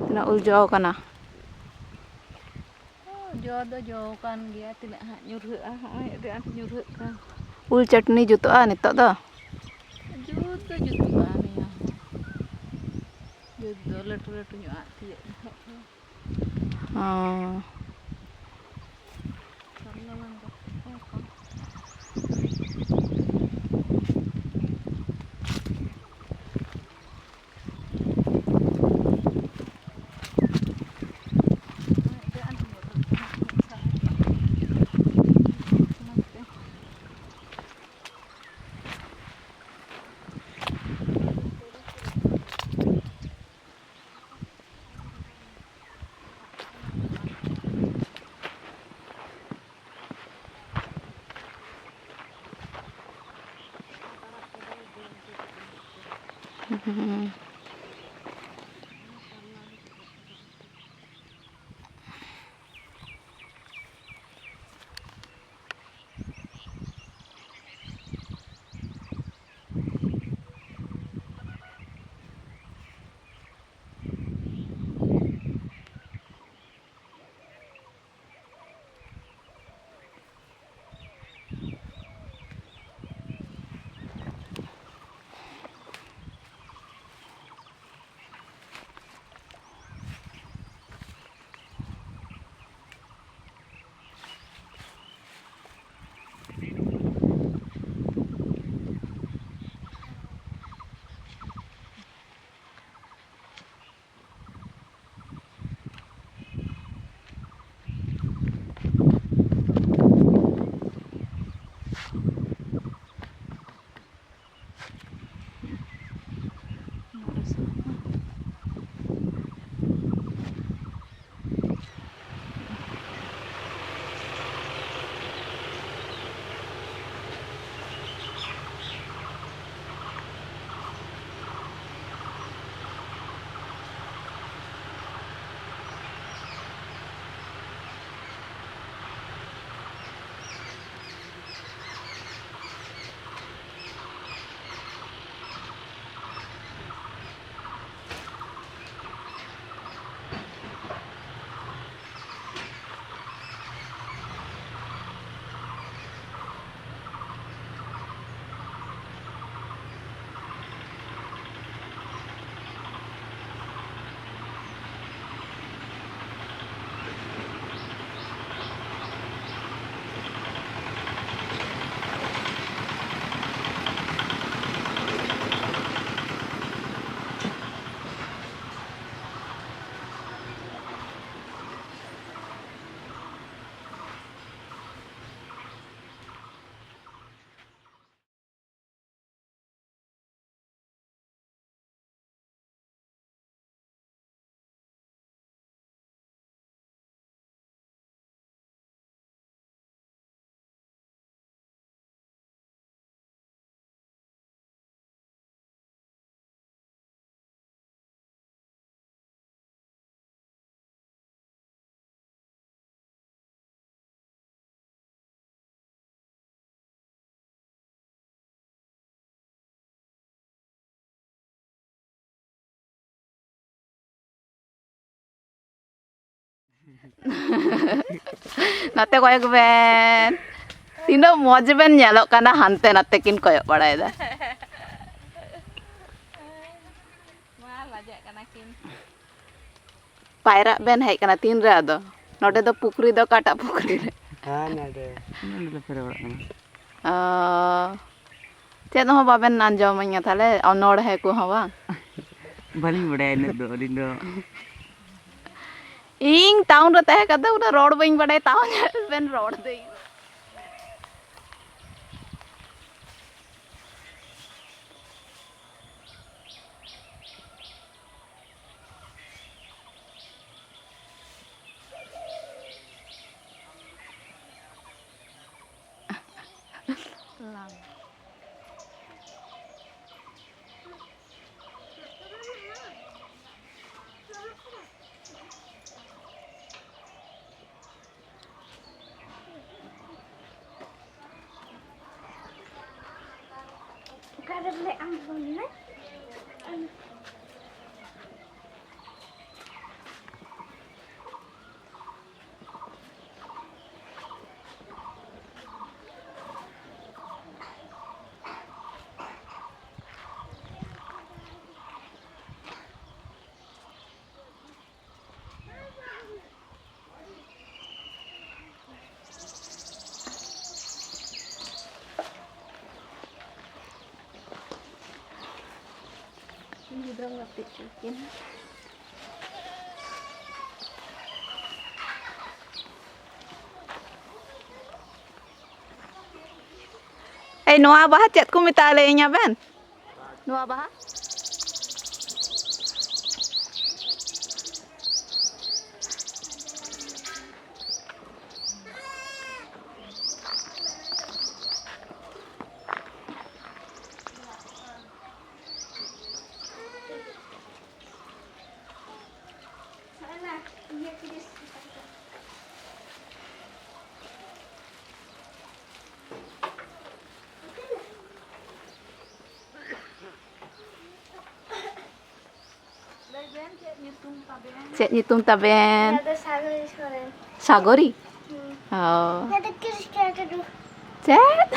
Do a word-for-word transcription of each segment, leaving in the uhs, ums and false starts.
ᱛᱤᱱᱟᱹᱜ ᱩᱞ ᱡᱚ ᱠᱟᱱᱟ? ᱡᱚ ᱫᱚ ᱡᱚ ᱠᱟᱱ ᱜᱮᱭᱟ, ᱛᱤᱱᱟᱹᱜ ᱦᱟᱸᱜ ᱧᱩᱨᱦᱟᱹᱜᱼᱟ᱾ ᱦᱚᱸᱜᱼᱚᱭ ᱟᱹᱰᱤ ᱟᱸᱴ ᱧᱩᱨᱦᱟᱹᱜ ᱠᱟᱱ᱾ ᱩᱞ ᱪᱟᱹᱴᱱᱤ ᱡᱩᱛᱩᱜᱼᱟ ᱱᱤᱛᱚᱜ ᱫᱚ? ᱡᱩᱛ ᱫᱚ ᱡᱩᱛᱩᱜᱼᱟ ᱱᱤᱭᱟᱹ ᱦᱚᱸ᱾ ᱡᱩᱛ ᱫᱚ ᱞᱟᱹᱴᱩ ᱞᱟᱹᱴᱩ ᱧᱚᱜ ᱟᱜ ᱛᱤᱭᱟᱹᱜ ᱞᱮᱠᱷᱟᱡ ᱫᱚ᱾ ᱦᱚᱸ᱾ ᱥᱟᱨᱱᱟ ᱞᱟᱝ ᱫᱚ ᱚᱠᱟ? ᱱᱟᱛᱮ ᱠᱚᱭᱚᱜ ᱵᱮᱱ, ᱛᱤᱱᱟᱹᱜ ᱢᱚᱡᱽ ᱵᱮᱱ ᱧᱮᱞᱚᱜ ᱠᱟᱱᱟ, ᱦᱟᱱᱛᱮ ᱱᱟᱛᱮ ᱠᱤᱱ ᱠᱚᱭᱚᱜ ᱵᱟᱲᱟᱭᱮᱫᱟ᱾ ᱢᱟ ᱞᱟᱡᱟᱜ ᱠᱟᱱᱟ ᱠᱤᱱ᱾ ᱯᱟᱭᱨᱟᱜ ᱵᱮᱱ ᱦᱮᱡ ᱠᱟᱱᱟ ᱛᱤᱱ ᱨᱮ ᱟᱫᱚ? ᱱᱚᱰᱮ ᱫᱚ ᱯᱩᱠᱷᱨᱤ ᱫᱚ ᱚᱠᱟᱴᱟᱜ ᱯᱩᱠᱷᱨᱤ ᱨᱮ? ᱦᱮᱸ, ᱱᱚᱰᱮ᱾ ᱱᱚᱰᱮ ᱞᱮ ᱯᱷᱮᱰ ᱵᱟᱲᱟᱜ ᱠᱟᱱᱟ᱾ ᱚ, ᱪᱮᱫ ᱦᱚᱸ ᱵᱟᱵᱮᱱ ᱟᱸᱡᱚᱢᱟᱹᱧᱟ ᱛᱟᱦᱞᱮ, ᱚᱱᱚᱬᱦᱮ ᱠᱚᱦᱚᱸ ᱵᱟᱝ? ᱵᱟᱹᱞᱤᱧ ᱵᱟᱲᱟᱭᱟ ᱤᱱᱟᱹᱜ ᱫᱚ ᱟᱹᱞᱤᱧ ᱫᱚ᱾ ᱤᱧ ᱴᱟᱣᱩᱱ ᱨᱮ ᱛᱟᱦᱮᱸ ᱠᱟᱛᱮ ᱩᱱᱟᱹᱜ ᱨᱚᱲ ᱵᱟᱹᱧ ᱵᱟᱲᱟᱭᱟ, ᱛᱟᱣ ᱧᱮᱞ ᱵᱮᱱ ᱨᱚᱲ ᱫᱟᱹᱧ᱾ ᱚᱠᱟ ᱨᱮᱞᱮ ᱟᱬᱜᱚᱱᱟ? ᱩᱱᱤ ᱫᱚ ᱜᱟᱛᱮ ᱦᱚᱪᱚ ᱠᱤᱱ᱾ ᱮᱭ, ᱱᱚᱣᱟ ᱵᱟᱦᱟ ᱪᱮᱫ ᱠᱚ ᱢᱮᱛᱟᱜᱼᱟ, ᱞᱟᱹᱭᱟᱹᱧᱟ ᱵᱮᱱ? ᱱᱚᱣᱟ ᱵᱟᱦᱟ? ᱪᱮᱫ ᱧᱩᱛᱩᱢ ᱛᱟᱵᱮᱱ? ᱤᱧᱟᱹᱜ ᱫᱚ ᱥᱟᱜᱚᱨᱤ ᱥᱚᱨᱮᱱ᱾ ᱥᱟᱜᱚᱨᱤ? ᱦᱩᱸ᱾ ᱚ᱾ ᱤᱧᱟᱹᱜ ᱫᱚ ᱠᱨᱤᱥᱠᱟ ᱴᱩᱰᱩ᱾ ᱪᱮᱫ?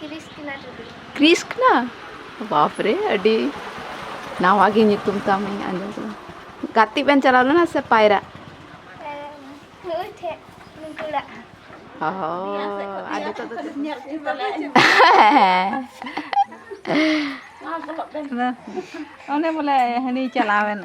ᱠᱨᱤᱥᱠᱟ ᱴᱩᱰᱩ᱾ ᱠᱨᱤᱥᱠᱟ? ᱵᱟᱯᱨᱮ, ᱟᱹᱰᱤ ᱱᱟᱣᱟ ᱜᱮ ᱧᱩᱛᱩᱢ ᱛᱟᱢ, ᱤᱧ ᱟᱸᱡᱚᱢ ᱠᱮᱫᱟ᱾ ᱜᱟᱛᱮᱜ ᱵᱮᱱ ᱪᱟᱞᱟᱣ ᱞᱮᱱᱟ ᱥᱮ ᱯᱟᱭᱨᱟᱜ? ᱯᱟᱭᱨᱟᱜ ᱢᱟ᱾ ᱱᱩᱭ ᱴᱷᱮᱡ, ᱱᱩᱠᱩ ᱚᱲᱟᱜ᱾ ᱚ, ᱟᱨ ᱱᱤᱛᱚᱜ ᱫᱚ ᱪᱮᱫ? ᱦᱮᱸ᱾ ᱚᱱᱮ ᱵᱚᱞᱮ ᱦᱟᱹᱱᱤ ᱪᱟᱞᱟᱣᱮᱱ᱾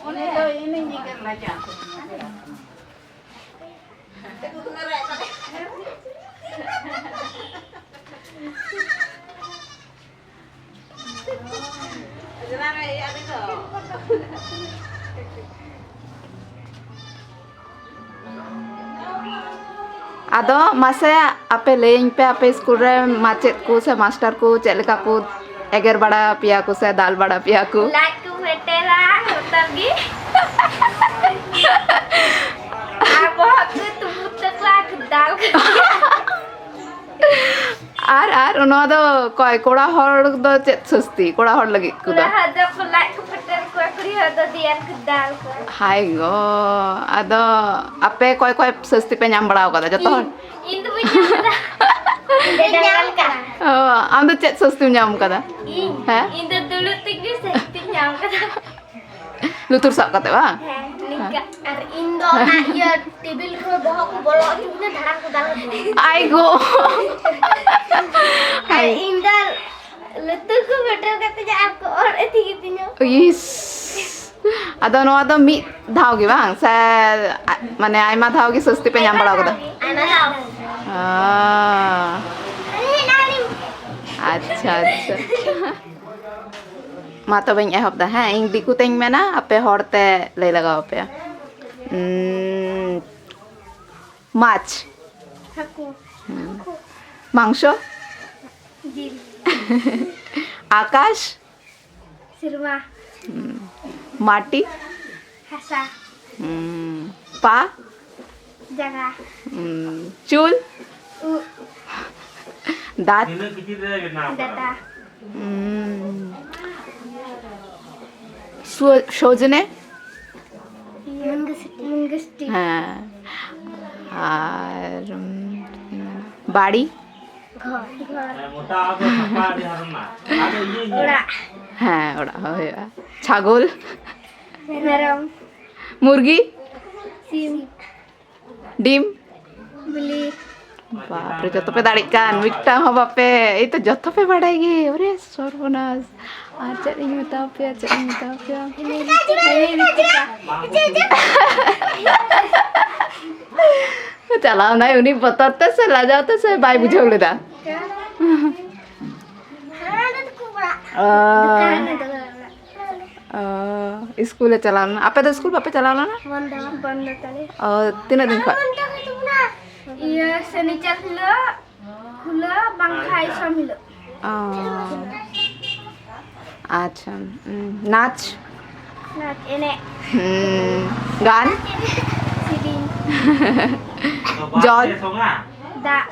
ᱩᱱᱤ ᱫᱚ ᱤᱧᱤᱧ ᱧᱮᱧᱮᱞ ᱞᱟᱡᱟᱜ ᱠᱟᱱᱟ᱾ ᱟᱫᱚ ᱢᱟᱥᱮ ᱟᱯᱮ ᱞᱟᱹᱭᱟᱹᱧ ᱯᱮ, ᱟᱯᱮ ᱥᱠᱩᱞ ᱨᱮ ᱢᱟᱪᱮᱫ ᱠᱚ ᱥᱮ ᱢᱟᱥᱴᱟᱨ ᱠᱚ ᱪᱮᱫ ᱞᱮᱠᱟ ᱠᱚ ᱮᱜᱮᱨ ᱵᱟᱲᱟ ᱯᱮᱭᱟ ᱠᱚ ᱥᱮ ᱫᱟᱞ ᱵᱟᱲᱟ ᱯᱮᱭᱟ ᱠᱚ? ᱞᱟᱡ ᱠᱚ ᱯᱷᱮᱴᱮᱨᱟ, ᱦᱚᱴᱚᱜ ᱜᱮ᱾ ᱟᱨ ᱵᱚᱦᱚᱜ ᱠᱚ ᱛᱩᱢᱵᱩᱫ ᱛᱟᱠᱚᱣᱟ, ᱫᱟᱞ ᱠᱚ᱾ ᱟᱨ, ᱟᱨ ᱱᱚᱣᱟ ᱫᱚ ᱚᱠᱚᱭ? ᱠᱚᱲᱟ ᱦᱚᱲ ᱫᱚ ᱪᱮᱫ ᱥᱟᱹᱥᱛᱤ? ᱠᱚᱲᱟ ᱦᱚᱲ ᱞᱟᱹᱜᱤᱫ ᱠᱚᱫᱚ? ᱠᱚᱲᱟ ᱦᱚᱲ ᱫᱚ ᱠᱚ ᱞᱟᱡ ᱠᱚ ᱯᱷᱮᱴᱮᱨ ᱠᱚᱣᱟ ᱠᱚ, ᱫᱚ ᱫᱤᱭᱟᱱ ᱠᱚ ᱫᱟᱞ ᱠᱚ᱾ ᱦᱟᱭ ᱜᱚ, ᱟᱫᱚ ᱟᱯᱮ ᱚᱠᱚᱭ ᱚᱠᱚᱭ ᱥᱟᱹᱥᱛᱤ ᱯᱮ ᱧᱟᱢ ᱵᱟᱲᱟ ᱟᱠᱟᱫᱟ? ᱡᱚᱛᱚ ᱦᱚᱲ? ᱤᱧ ᱫᱚ ᱵᱟᱹᱧ ᱧᱟᱢ ᱠᱟᱫᱟ᱾ ᱤᱧ ᱫᱚ ᱡᱟᱸᱜᱟ ᱞᱮᱠᱟ᱾ ᱚ, ᱟᱢ ᱫᱚ ᱪᱮᱫ ᱥᱟᱹᱥᱛᱤᱢ ᱧᱟᱢ ᱠᱟᱫᱟ? ᱤᱧ? ᱦᱮᱸ? ᱤᱧ ᱫᱚ ᱫᱩᱲᱩᱵ ᱛᱮᱜᱮ ᱥᱟᱹᱥᱛᱤᱧ ᱧᱟᱢ ᱠᱟᱫᱟ᱾ ᱞᱩᱛᱩᱨ ᱥᱟᱵ ᱠᱟᱛᱮ ᱵᱟᱝ? ᱦᱮᱸ, ᱱᱤᱝᱠᱟ᱾ ᱟᱨ ᱤᱧ ᱫᱚ ᱚᱱᱟ ᱤᱭᱟᱹ ᱴᱮᱵᱤᱞ ᱠᱚ ᱵᱚᱦᱚᱜ ᱠᱚ ᱵᱚᱞᱚ ᱦᱚᱪᱚ ᱠᱤᱫᱤᱧᱟ, ᱫᱷᱟᱲᱟᱢ ᱠᱚ ᱫᱟᱞ ᱠᱤᱫᱤᱧᱟ᱾ ᱟᱭ ᱜᱚ᱾ ᱟᱨ ᱤᱧ ᱫᱚ ᱞᱩᱛᱩᱨ ᱠᱚ ᱵᱮᱴᱮᱨ ᱠᱟᱛᱮ ᱡᱟ ᱟᱨ ᱠᱚ ᱚᱨ ᱤᱫᱤ ᱠᱤᱫᱤᱧᱟ᱾ ᱤᱥ᱾ ᱟᱫᱚ ᱱᱚᱣᱟ ᱫᱚ ᱢᱤᱫ ᱫᱷᱟᱣ ᱜᱮ ᱵᱟᱝ? ᱥᱮ ᱟ-, ᱢᱟᱱᱮ ᱟᱭᱢᱟ ᱫᱷᱟᱣ ᱜᱮ ᱥᱟᱹᱥᱛᱤ ᱯᱮ ᱧᱟᱢ ᱵᱟᱲᱟ ᱠᱟᱫᱟ? ᱟᱭᱢᱟ ᱫᱷᱟᱣ᱾ ᱚ᱾ ᱟᱪᱪᱷᱟ, ᱟᱪᱪᱷᱟ᱾ ᱢᱟ ᱛᱚᱵᱮᱧ ᱮᱦᱚᱵ ᱫᱟ, ᱦᱮᱸ? ᱤᱧ ᱫᱤᱠᱩ ᱛᱮᱧ ᱢᱮᱱᱟ, ᱟᱯᱮ ᱦᱚᱲ ᱛᱮ ᱞᱟᱹᱭ ᱞᱟᱜᱟᱣ ᱟᱯᱮᱭᱟ᱾ ᱩᱸ, ᱢᱟᱪᱷ᱾ ᱦᱟᱹᱠᱩ᱾ ᱦᱩᱸ᱾ ᱢᱟᱝᱥᱚ᱾ ᱡᱤᱞ᱾ ᱟᱠᱟᱥ᱾ ᱥᱮᱨᱢᱟ᱾ ᱦᱩᱸ᱾ ᱢᱟᱴᱤ᱾ ᱦᱟᱥᱟ᱾ ᱦᱩᱸ᱾ ᱯᱟ᱾ ᱡᱟᱸᱜᱟ᱾ ᱦᱩᱸ᱾ ᱪᱩᱞ᱾ ᱩᱵ᱾ ᱫᱟᱸᱛ᱾ ᱰᱟᱴᱟ᱾ ᱦᱩᱸ᱾ ᱥᱚ-, ᱥᱚᱡᱽᱱᱮ᱾ ᱢᱩᱱᱜᱟᱹᱥ-, ᱢᱩᱱᱜᱟᱹᱥᱴᱤ᱾ ᱦᱮᱸ᱾ ᱟᱨ, ᱩᱸ, ᱵᱟᱲᱤ᱾ ᱜᱷᱚᱨ᱾ ᱜᱷᱚᱨ᱾ ᱚᱲᱟᱜ᱾ ᱦᱮᱸ, ᱚᱲᱟᱜ ᱦᱚᱸ ᱦᱩᱭᱩᱜᱼᱟ᱾ ᱪᱷᱟᱜᱚᱞ᱾ ᱢᱮᱨᱚᱢ᱾ ᱢᱩᱨᱜᱤ᱾ ᱥᱤᱢ᱾ ᱰᱤᱢ᱾ ᱵᱤᱞᱤ᱾ ᱵᱟᱯᱨᱮ, ᱡᱚᱛᱚ ᱯᱮ ᱫᱟᱲᱮᱜ ᱠᱟᱱ, ᱢᱤᱫᱴᱟᱝ ᱦᱚᱸ ᱵᱟᱯᱮ, ᱮᱭ ᱛᱚ ᱡᱚᱛᱚ ᱯᱮ ᱵᱟᱲᱟᱭ ᱜᱮ᱾ ᱚᱨᱮ ᱥᱚᱨᱵᱚᱱᱟᱥ, ᱟᱨ ᱪᱮᱫ ᱤᱧ ᱢᱮᱛᱟ ᱯᱮᱭᱟ, ᱪᱮᱫ ᱤᱧ ᱢᱮᱛᱟ ᱯᱮᱭᱟ? ᱪᱟᱞᱟᱣ ᱱᱟᱭ ᱩᱱᱤ ᱵᱚᱛᱚᱨ ᱛᱮ ᱥᱮ ᱞᱟᱡᱟᱣ ᱛᱮ ᱥᱮ ᱵᱟᱭ ᱵᱩᱡᱷᱟᱹᱣ ᱞᱮᱫᱟ? ᱚ᱾ ᱚ, ᱤᱥᱠᱩᱞ ᱮ ᱪᱟᱞᱟᱣ ᱞᱮᱱᱟ᱾ ᱟᱯᱮ ᱫᱚ ᱤᱥᱠᱩᱞ ᱵᱟᱯᱮ ᱪᱟᱞᱟᱣ ᱞᱮᱱᱟ? ᱵᱚᱱᱫᱚ᱾ ᱵᱚᱱᱫᱚ ᱛᱟᱞᱮ᱾ ᱚ, ᱛᱤᱱᱟᱹᱜ ᱫᱤᱱ ᱠᱷᱚᱱ? ᱤᱭᱟᱹ, ᱥᱚᱱᱤᱪᱟᱨ ᱦᱤᱞᱳᱜ ᱠᱷᱩᱞᱟᱹ, ᱵᱟᱝᱠᱷᱟᱡ ᱥᱚᱢ ᱦᱤᱞᱳᱜ᱾ ᱚ, ᱟᱪᱪᱷᱟ᱾ ᱩᱸ, ᱱᱟᱪ? ᱱᱟᱪ ᱮᱱᱮᱡ᱾ ᱦᱩᱸ, ᱜᱟᱱ? ᱥᱮᱨᱮᱧ᱾ ᱡᱚᱞ? ᱫᱟᱜ᱾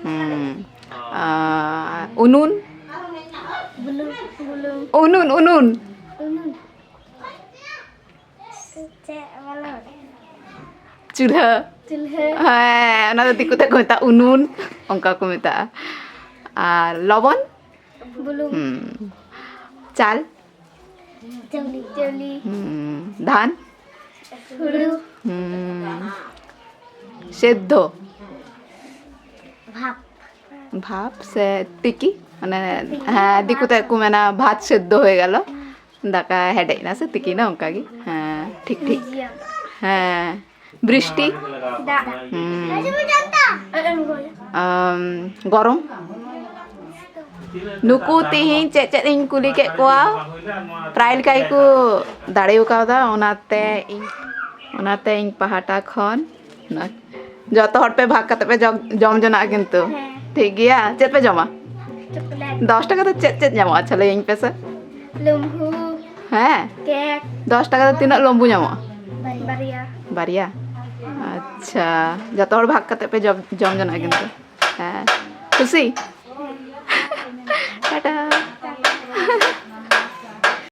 ᱦᱩᱸ, ᱟᱨ ᱩᱱᱩᱱ? ᱵᱩᱞᱩᱝ, ᱵᱩᱞᱩᱝ᱾ ᱩᱱᱩᱱ, ᱩᱱᱩᱱ᱾ ᱩᱱᱩᱱ᱾ ᱪᱩᱞᱦᱟᱹ᱾ ᱪᱩᱞᱦᱟᱹ᱾ ᱦᱮᱸ, ᱚᱱᱟ ᱫᱚ ᱫᱤᱠᱩ ᱛᱮ ᱠᱚ ᱢᱮᱛᱟᱜᱼᱟ ᱩᱱᱩᱱ, ᱚᱱᱠᱟ ᱠᱚ ᱢᱮᱛᱟᱜᱼᱟ᱾ ᱟᱨ ᱞᱚᱵᱚᱱ? ᱵᱩᱞᱩᱝ᱾ ᱦᱩᱸ᱾ ᱪᱟᱞ? ᱪᱟᱣᱞᱤ᱾ ᱪᱟᱣᱞᱤ᱾ ᱦᱩᱸ᱾ ᱫᱷᱟᱱ? ᱦᱩᱲᱩ᱾ ᱦᱩᱸ᱾ ᱥᱮᱫᱽᱫᱷᱚ? ᱵᱷᱟᱯ᱾ ᱵᱷᱟᱯ ᱥᱮ ᱛᱤᱠᱤ? ᱢᱟᱱᱮ, ᱦᱮᱸ, ᱫᱤᱠᱩ ᱛᱮ ᱠᱚ ᱢᱮᱱᱟ ᱵᱷᱟᱛ ᱥᱮᱫᱽᱫᱷᱚ ᱦᱩᱭ ᱜᱮᱞ᱾ ᱫᱟᱠᱟ ᱦᱮᱰᱮᱡ ᱮᱱᱟ ᱥᱮ ᱛᱤᱠᱤᱭᱮᱱᱟ, ᱚᱱᱠᱟ ᱜᱮ᱾ ᱦᱮᱸ, ᱴᱷᱤᱠ, ᱴᱷᱤᱠ᱾ ᱦᱮᱸ᱾ ᱵᱨᱤᱥᱴᱤ? ᱫᱟᱜ᱾ ᱦᱩᱸ᱾ ᱟᱢ, ᱜᱚᱨᱚᱢ? ᱱᱩᱠᱩ ᱛᱤᱦᱤᱧ ᱪᱮᱫ ᱪᱮᱫ ᱤᱧ ᱠᱩᱞᱤ ᱠᱮᱫ ᱠᱚᱣᱟ, ᱯᱨᱟᱭ ᱞᱮᱠᱟ ᱜᱮᱠᱚ ᱫᱟᱲᱮ ᱠᱟᱣᱫᱟ, ᱚᱱᱟᱛᱮ ᱤᱧ, ᱚᱱᱟᱛᱮ ᱤᱧ ᱯᱟᱦᱴᱟ ᱠᱷᱚᱱ ᱡᱚᱛᱚ ᱦᱚᱲ ᱯᱮ ᱵᱷᱟᱜᱽ ᱠᱟᱛᱮ ᱯᱮ ᱡᱚᱢ, ᱡᱚᱢ ᱡᱚᱱᱟᱜᱼᱟ ᱠᱤᱱᱛᱩ᱾ ᱦᱮᱸ᱾ ᱴᱷᱤᱠ ᱜᱮᱭᱟ, ᱪᱮᱫ ᱯᱮ ᱡᱚᱢᱟ? ᱪᱚᱠᱞᱮᱴ᱾ ᱫᱚᱥ ᱴᱟᱠᱟ ᱛᱮ ᱪᱮᱫ ᱪᱮᱫ ᱧᱟᱢᱚᱜᱼᱟ? ᱟᱪᱪᱷᱟ, ᱞᱟᱹᱭᱟᱹᱧ ᱯᱮᱥᱮ᱾ ᱞᱩᱢᱵᱩ᱾ ᱦᱮᱸ? ᱠᱮᱠ᱾ ᱫᱚᱥ ᱴᱟᱠᱟ ᱛᱮ ᱛᱤᱱᱟᱹᱜ ᱞᱩᱢᱵᱩ ᱧᱟᱢᱚᱜᱼᱟ? ᱵᱟᱨᱭᱟ᱾ ᱵᱟᱨᱭᱟ᱾ ᱟᱪᱪᱷᱟ, ᱡᱚᱛᱚ ᱦᱚᱲ ᱵᱷᱟᱜᱽ ᱠᱟᱛᱮ ᱯᱮ ᱡᱚᱢ, ᱡᱚᱢ ᱡᱚᱱᱟᱜᱼᱟ ᱠᱤᱱᱛᱩ᱾ ᱦᱮᱸ᱾ ᱠᱷᱩᱥᱤ?